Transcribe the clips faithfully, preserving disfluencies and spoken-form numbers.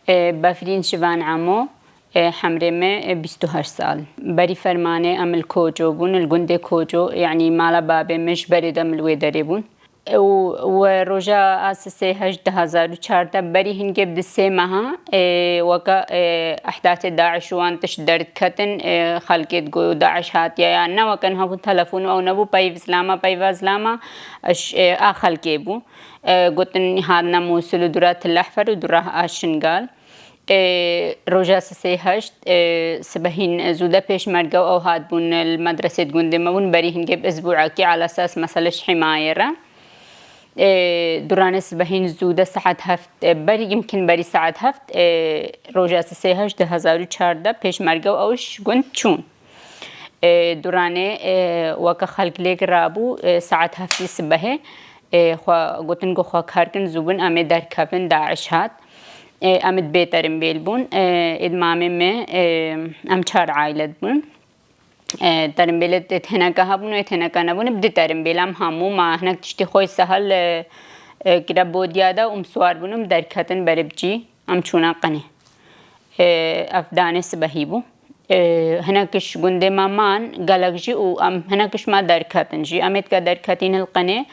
E, Befrîn Şivan Emo, e, hemrê me, e, bîst û heşt sal. Berî fermanê em li Koco bûn, li gundê Koco, yanî mala babê min ji berê de min li wê derê bûn. Û we roja a sisê heşt du hezar û çardeh berî hingê bi di sê meha, e, weke, e, ehdatê DAIŞ û wan tişt derdiketin, e, xelkê digot DAIŞ hatiye ya ne weke niha bû telefon û ew nebû, peyv zilama, peyva zilama, e, ş-, e, a xelkê bû. E, gotin hatine Mûsil û dûra Til Ehfer û dûra a Şingal. E, roja sisê heşt, e, sibehîn zûde pêşmerge û ew hatbûn li medresê di gundê me bûn, berî hingê bi izbûekî ala esas mesele ji himayê re. E, duranê sibehîn zûde saet heft, e, berî, yimkin berî saet heft, e, roja sisê heşt du hezar û çardeh pêşmerge û ew ji gund çûn. E, duranê, e, weke xelk lê girabû, e, saet heftî sibehê, e, xwe gotin ku xwe kar kin, zû bin, em ê derkevin, DAIŞ hat. E, em ê di bê terimbêl bûn. E, êd mamê me, e, em çar aile dibûn. E, terimbêlê êd hineke hebûn û êd hineke nebûn, bi du terimbêl em hemû ma hinek tiştî xwe sehel, e, e, kire bodiya de û em siwar bûn û em derketin berê bi cî, em çûne qinê. E, ev danê sibehî bû. E, hinek ji gundê me man, gelek jî û em hinek ji me derketin jî. Em êdke derketîn li qinê,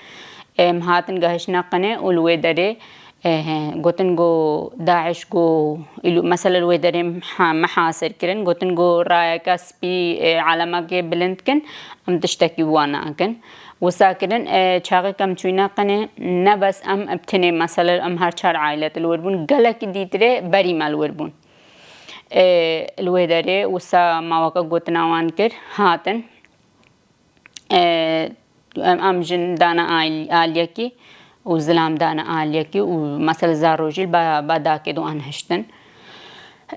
em hatin gehiştine qinê û li wê derê, e, gotin ku DAIŞ ku îlû, mesela li wê derê miha-, mihasir kirin, gotin ku rayeke spî, e, alemekê bilind kin, em tiştekî wan nakin. Wisa kirin, e, çaxê ke em çûyne qinê, ne bes em bi tinê, mesela em her çar ailet li wir bûn, gelekî dîtirê berî me li wir bûn. E, li wê derê wisa ma weke gotina wan kir, hatin. E, em, em jin dane al-, aliyekî û zilam dane aliyekî û mesela zaro jî ba, ba dakê do an hiştin.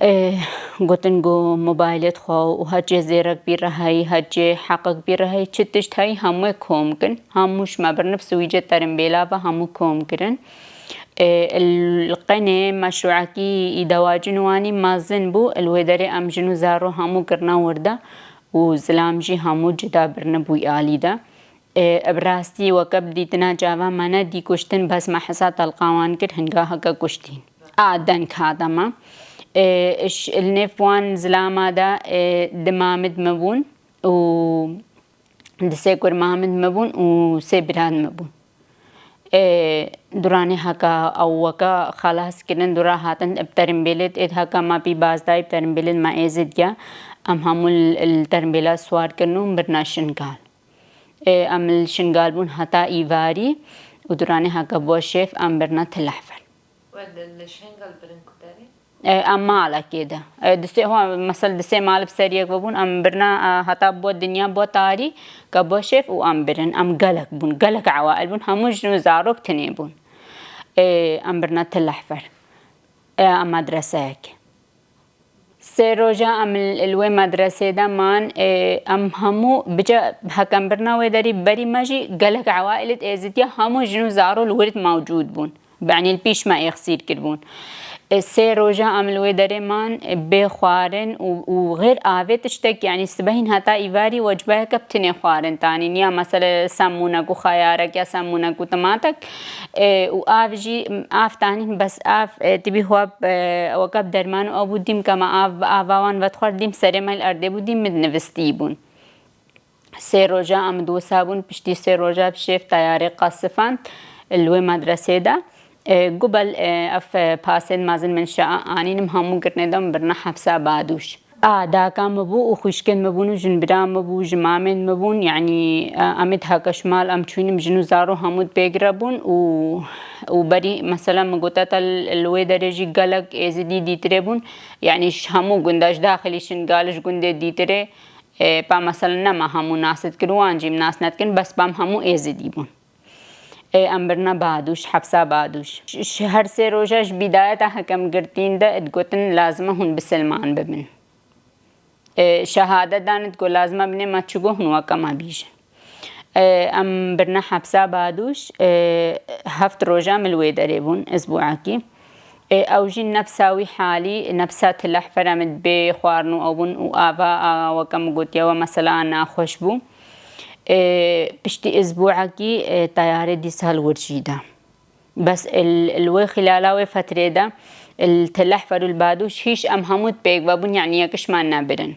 E, gotin ku mobaylêt xwe û hecê zêrek bî re heyî, hecê heqek bî re heyî, çi tişt heyî, hemû kom kin. Hemû ji me birin bi swîcê terimbêla ve hemû kom kirin. E, li qenê meşruekî îdewacin wanî mezin bû. Li wê derê em jin û zaro hemû kirina wir de û zilam jî hemû cida birine bû alî de. E, bi rastî weke bi dîtina çava me nedî kuştin, bes me hesa telqa wan kir, hinga heke kuştîn. A deng hate me. E, ş-, li nêv wan zilama de, e, di mamid me bûn û di sê kur mamid me bûn û sê birad me bûn. E, duranê heka ew weke xelas kirin, dura hatin bi terimbêlê êd heka me pî bazdayî bi terimbêlê me êzid ya. Em hemû li, li terimbêla siwar kirin û birna Şingal. Ê, em li Şingal bûn heta îvarî û duranê heke bo şêf em birine Til Ehfer. We li, li Şingal birin ku derê? Ê, em malekê de. Ê, di sê, ho, mesela di sê mal bi ser yek ve bûn, em birine, e, heta bo dinya, bo tarî, ke bo şêf û em birin. Em gelek bûn, gelek ewail bûn, hemû jin û zarok tinê bûn. Ê, em birine Til Ehfer. Ê, em medreseyek. Sê roja em li, li wê medresê de man, e, em hemû bice hekem birina wê derî berî me jî gelek ewaîlid êzidiya hemû jin û zaro li wir mewcûd bûn. Benî li pîş me êxsîr kiribûn. E, sê roja em li wê derê man, e, bê xwarin û, û xêr avê tiştek, yanî sibehîn heta îvarî wecbeyeke bi tinê xwarin tanîn. Ya mesele semûnek û xeyarek ya semûnek û timatek. E, û av jî, av tanîn bes av, e, tibî xwe, e, weke bi derman û ew bû, dîm ke me av, ava wan vedixwar, dîm serê me li erdê bû, dîm min nivistî bûn. Sê roja em di wisa bûn, piştî sê roja bi şêf teyarê qasifand li wê medresê de. E, gubel, e, ev, e, pasên mezin min şa anînim hemû girnê de min birine hepsa badûş. A, daka min bû û xwişkên min bûn û jinbira min bû, ji mamên min bûn, yanî, e, em ê diheke ji mal em çûyînim, jin û zaro hemû di pêgire bûn û, û berî, mesela, min gote te li, li wê derê jî gelek êzidî dîtirê bûn, yanî ji hemû gunda, ji daxilî Şingal, ji gundê dîtirê, e, pa, mesela, nema hemû nas dikir, wan jî nas nedikin, bes pa em hemû êzidî bûn. Ê, em birine badûş, hepsa badûş. Ji, ji her sê roja ji bîdayeta hekem girtîn de digotin lazim e hûn bisilman bibin. E, şehadet dan digot lazim e binê me çigo hûn weke me bîjin. E, em birine hepsa badûş, e, heft roja min li wê derê bûn, izbûekî. E, ew jî nefsa wî halî, nefsa Til Ehfer em dibê xwarin û ew bûn û ava, a, weke min gotiye we mesela naxweş bû. E, piştî izbûekî, e, teyarê dîsa li wir jî da. Bes il, li wê xilala wê fetrê de, Li Tel Ehfer û li Badûş hîş em hemû pêk vebûn, yanî yekişman nebirin.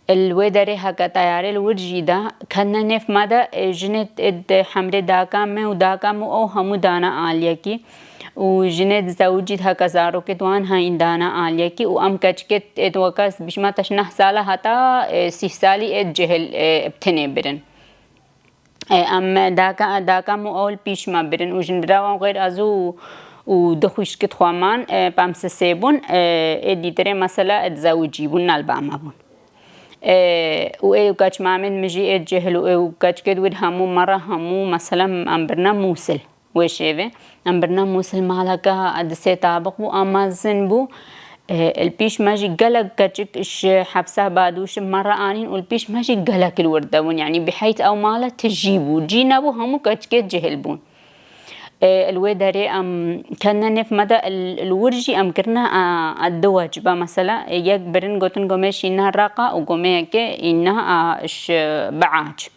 Li wê derê heke teyarê li wir jî de ketine nêv me de, e, jinê ê di hemrê daka me û daka min û ew hemû dane aliyekî. Û jinê dizewicî heke zarokê di wan heyîn dane aliyekî û em keçikê ê di weke ez dibîjime te ji neh sala heta, e, sîh salî ê di cihê, e, bi tinê birin. E, em daka, daka min û ew li pîş me birin û ji nira wan xêr ez û, û du xwişkit xwe man, e, pemsisê bûn, e, ê dîtirê mesela dizewicî bûn, ne li ba me bûn. E, û ê û keç mamên min jî ê cihil û ê û keçikê di wir hemû me re hemû mesela em birine Mûsil. Wê şêvê em birine Mûsil, maleke di sê tabiq bû, a mezin bû. E, li pîş me jî gelek keçik ji hepsa Badûş me re anîn û li pîş me jî gelek li wir de bûn. Yanî biheyt ew male tijî bû. Cî nebû, hemû keçikê cihil bûn. E, li wê derê em ketine nêv me de, li, li wir jî em kirine, a, a du wecibe. Mesela, e, yek birin gotin gomê şîna Reqa û gomeyekê îna, a, ji Biac.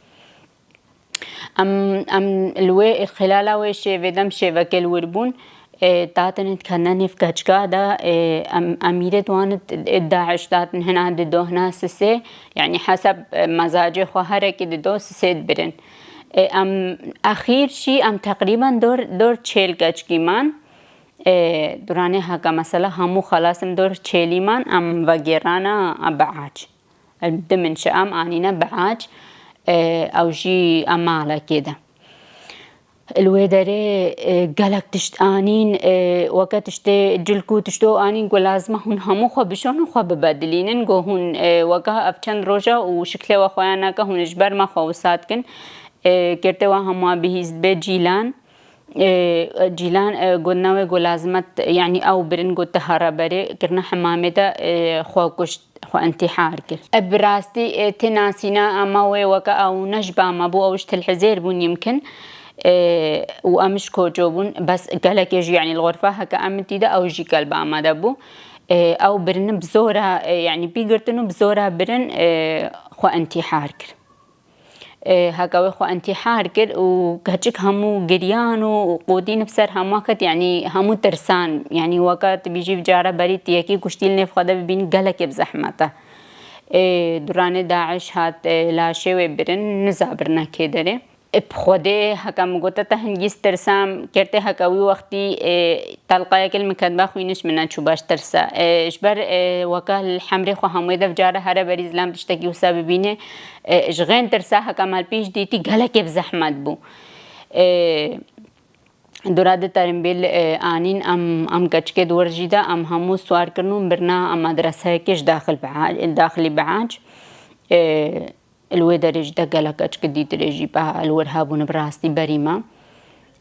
Em, em li wê, xilala wê şêvê de em şêvekê li wir bûn. E, datin dikene nêv keçika de, e, em, emîrê di wan ê DAIŞ datin hina dido, hina sisê, yanî heseb, e, mezacê xwe herekî dido sisê dibirin. E, em exîr jî em teqrîben dor, dor çêl keçikî man. E, duranê heke mesela hemû xelas im dor çêlî man, em vegêrana Biac. Di min şi em anîne Biac, e, ew jî em malekê de. Li wê derê, e, gelek tişt anîn, e, weke tiştê cilk û tişto anîn ku lazim e hûn hemû xwe bişon û xwe bibedilînin. Ku hûn, e, weke ev çend roja û şiklê we xweya nake, hûn ji ber me xwe wisa dikin. E, girtê we hemû bihîst bê cîlan. E, cîlan, e, gotina wê ku lazim e, yanî ew birin ku tu here berê kirine hemamê de, e, xwe kuşt. Xwe intîhar kir. Ev bi rastî, e, tê nasîna, ama wê weke ew ne ji ba me bû, ew ji Til Hizêr bûn yimkin. E, û em ji Koço bûn, bes gelekê jî, yanî li xurfa heke em tî de ew jî gel ba me de bû. E, ew birine bi zora, e, yanî bî girtin û bi zora birin, e, xwe intîhar kir. E, heke wê xwe intîhar kir û keçik hemû giryan û qotîn bi ser hema ket, yanî hemû tirsan, yanî weke tu bîjî cara berî tu yekî kuştî li nêv xwe de bibînî gelekê bi zehmet e. E, duranê DAIŞ hat, e, laşê wê birin, niza birine kê derê. E, bi Xwedê heke min gote te hingî tirsam, kertê heke wî wextî, e, telqayekê li min ketba xwîniş min neçû baş tirsa. E, ji ber, e, weke li hemrê xwe hemûyê dev cara here berî zilam tiştekî wisa bibîne, e, ji xên tirsa heke me li pêş dîtî gelekê bi zehmet bû. E, dura di terimbêl, e, anîn em, em keçikê di wir jî de em hemû siwar kirin û birna em medreseyekê ji daxil Biha-, daxilî Bihac. E, Li wê derê jî de gelek keçik dîtirê jî bi li wir hebûn bi rastî berî me.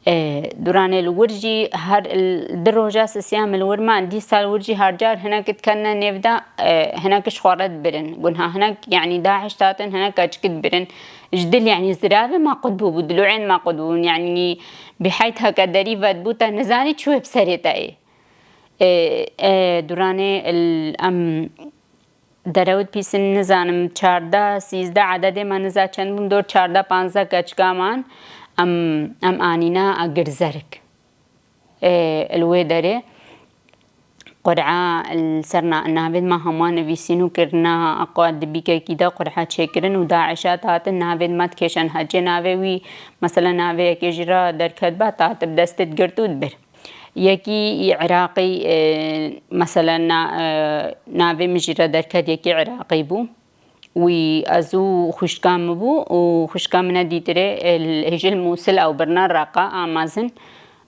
E, duranê li wir jî her l-, di roja sisiya min li wir me, dîsa li wir jî her car hinek dikene nêv de, e, hinek ji xwe re dibirin. Gunha hinek, yanî DAIŞ datin hinek keçik dibirin. Ji dil, yanî ziravê me qut bûbû, dilûên me qut bûbûn. Yanî biheyt heke derî vedibû te nizanî çi wê bi serê te yê. E, e, duranê l-, em Derewt pîsin nizanim çardeh, sîzdeh ededê me niza çend bûn, dor çardeh panzdeh keçika man em, em anîna a girzerik. Ê, li wê derê qur'a li ser na-, navên me hemû nivîsîn û kirina a qo di bîkekî de qur'a çêkirin û DAIŞa tatin navên me dikêşen hecê navê wî, mesela navê yekê jî re derket ba, tat bi destê digirt û dibir. Yekî Iraqî, e, mesela na-, e, navê min jî re derket, yekî Iraqî bû. Wî ez û xwişka min bû û xwişka min e dîtirê, e, li hêjî li Mûsil ew birine Reqa a mezin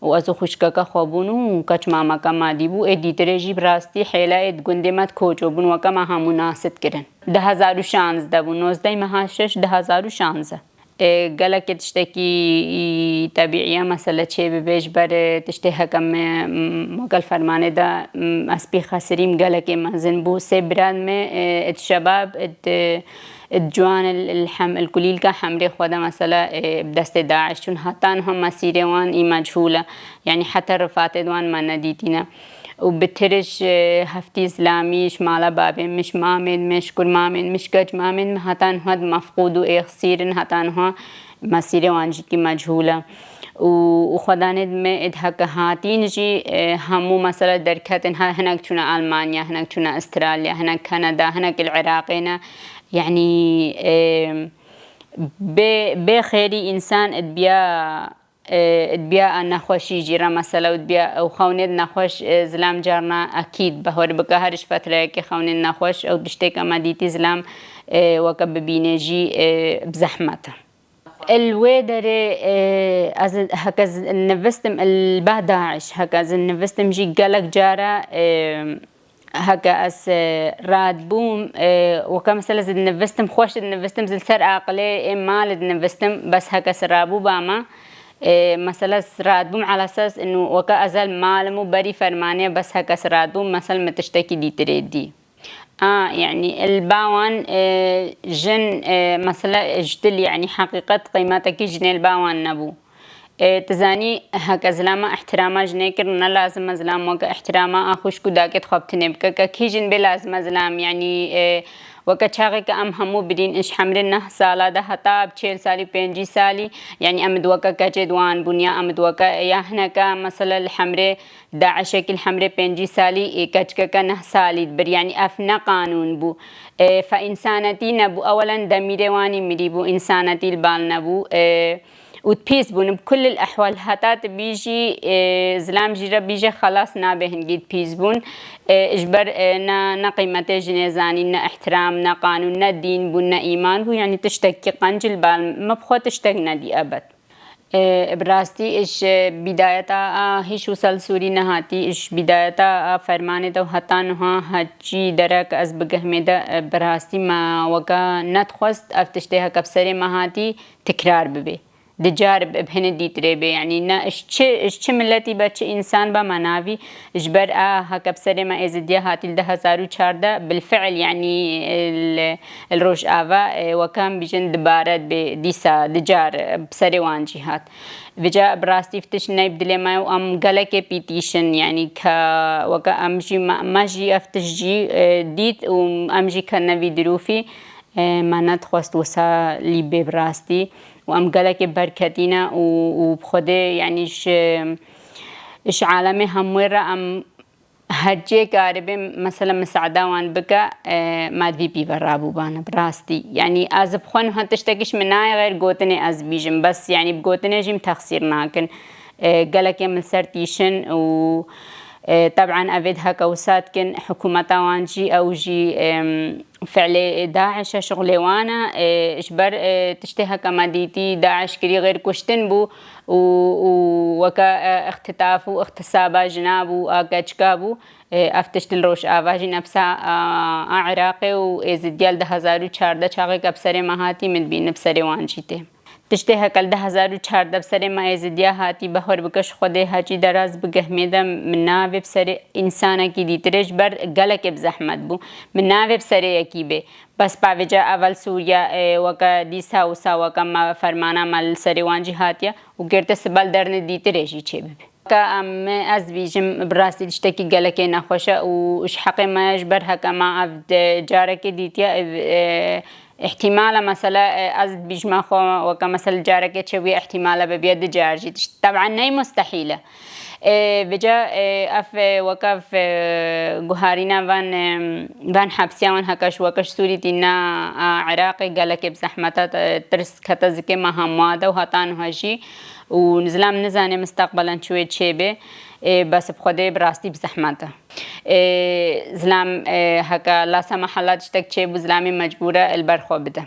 û ez û xwişkeke xwe bûn û keç mameke ma dî bû. Ê dîtirê jî bi rastî hêla ê di gundê me di koço bûn, weke me hemû nas dikirin. Du hezar û şanzdeh bû, nozdeh meha şeş du hezar û şanzdeh. E, gelekê tiştekî, e, tebîî ye, mesele çê bibe, ji ber, e, tiştê heke me, m-, me gel fermanê de, m-, ez pê xesirîm, gelekê mezin bû. Sê bira me, e, ed şebab, ed, ed ciwan, el, el hem, el kulîlka hemrê xwe de, mesela, e, bi destê DAIŞ çûn. Heta niha mesîrê wan î mechûl e. Yanî heta rifatê di wan me nedîtîne. Û bi tirş, e, heftî zilamî ji mala babên min, ji mamên min, ji kurmamên min, ji keç mamên min heta niha di mefqûd û êxsîr in, heta niha mesîrê wan jî kî mechûl e. û, û xwedanê me êd heke hatîn jî, e, hemû mesela derketin, ha, hinek çûne Almanya, hinek çûne Australya, hinek Kanada, hinek il Iraqê ne. Yanî, e, bê, bê xêrî însan dibiya, e, dibiya a nexweşî jî re mesela û dibiya ew xewnê nexweş, e, zilam carna ekîd behwer bike her ji fetreyekê xewnên nexweş ew tiştêk ema dîtî zilam, e, weke bibîne jî, e, bi zehmet e. Li wê derê, e, ez heke ez nivistim li ba DAIŞ, heke ez nivistim jî gelek cara, e, heke ez, e, radbûm, e, weke mesela ez nivistim, xweş nivistim, ez li ser aqilê ê mal nivistim, bes heke ez rabû bama, e, mesela ez radbûm ala esas inu weke ez li malim û berî fermanê, bes heke ez radbûm, mesela min tiştekî dîtirê dî. A, yanî, li ba wan, e, jin, e, mesela, ji dil, yanî, heqîqet qîmetekî jinê li ba wan nebû. E, tu zanî, heke zilama ihtirama jinê kir, ne lazim e zilam weke ihtirama a xwişk û dakê xwe bi tinê bike. Ke kî jin bê lazim e zilam, yanî, e, weke çaxê ke em hemû birîn, ji hemrê neh sala de heta bi çêl salî, pêncî salî, yanî, em di weke keçê di wan bûn, ya em di weke, ya hineke, mesela, li hemrê DAIŞekî li hemrê pêncî salî, ê, keçikeke neh salî dibir. Yanî ev ne qanûn bû. E, fe însanetî nebû. Ewelen demîrê wanî mirî bû, însanetî li bal nebû. E, û pîs bûn. Bi kulil ehwal heta tu bîjî, e, zilam jî re bîje xelas nabe hingî pîs bûn. E, ji ber, e, ne, ne qîmetê jinê zanîn, ne ihtiram, ne qanûn, ne dîn bû, ne îman bû. Yanî tiştekî qenc li bal me bi xwe tiştek nedî ebed. E, bi rastî ji bîdayeta a hîç wisa li Sûrî nehatî, ji bîdayeta a fermanê de û heta niha hecî derek ez bi gehmê de, e, bi rastî me weke nedixwest ev tiştê heke bi serê me hatî tikrar bibe. Di car bi, bi hinî dîtirê bê. Yanî ne ji çi, ji çi miletî be, çi însan be me navî, ji ber a heke bi serê me êzidiya hatî li du hezar û çardeh bilfiil, yanî li, li Rojava, e, weke em bîjin dibare dibê dîsa di car, e, bi serê wan jî hat. Vêca bi rastî tiş ney bi dilê me ye û em gelekê pîtîşin, yanî ke weke em jî me, me jî ev tiş jî, e, dît û em jî ketine vî dirûfî, e, me nedixwest wisa lî bê bi rastî û em gelekê berketîne û, û bi Xwedê, yanî ji, ji alemê hemû re em her cê karibê mesela misaada wan bike, e, me di vî pî ve rabûbane bi rastî. Yanî ez bi xwe niha tiştekî ji min nayê xêr gotinê ez bîjim. Bes yanî bi gotinê jî min texsîr nakin. E, gelekê min ser tîşin û, e, teban evê heke wisa dikin, hikûmeta wan jî ew jî, em, fiilê DAIŞ e, şixulê wan e. E, ji ber, e, tiştê heke me dîtî, DAIŞ kirî xêr kuştin bû û, û weke, e, îxtitaf û îxtisaba jina bû, a keçika bû. E, ev tişt li Rojava jî nefsa, a, a Iraqê û Êzidiya li du hezar û çardeh çaxê ke bi serê me hatî min dibîne bi serê wan jî tê. Tiştê heke li du hezar û çardeh bi serê me Êzidiya hatî, behwer bike ji Xwedê hecî deraz bi gehmê de min navê bi serê însanekî dîtirê ji ber gelekê bi zehmet bû. Min navê bi serê yekî bê. Bes pavêca evel Sûriye, e, weke dîsa wisa weke me fermana me li serê wan jî hatiye û girtê sibel derne dîtirê jî çêbibe. Ka em, ez bîjim, bi rastî tiştekî gelekê nexweş e û ji heqê me ji ber heke me ev de carekê dîtiye, ev, e, îhtîmal e, mesela, e, ez dibîjime xwe weke, mesela, carekê çêbûye, îhtîmal e bibiye du car jî tişt. Teban ney mustehîl e. E, vêca, e, ev, e, weke ev, e, guharîna van, e, van hepsiya wan heke ji weke ji Sûrî tîna, a, Iraqê gelekê bi zehmet e, tirs kete zikê me hemûa de û heta niha jî û zilam nizane mistaqbelen çi wê çêbê. Ê, bes bi Xwedê bi rastî bi zehmet e. Ê, zilam, ê, heke lasa mehela tiştek çêbû, zilamê mecbûr e li ber xwe bide.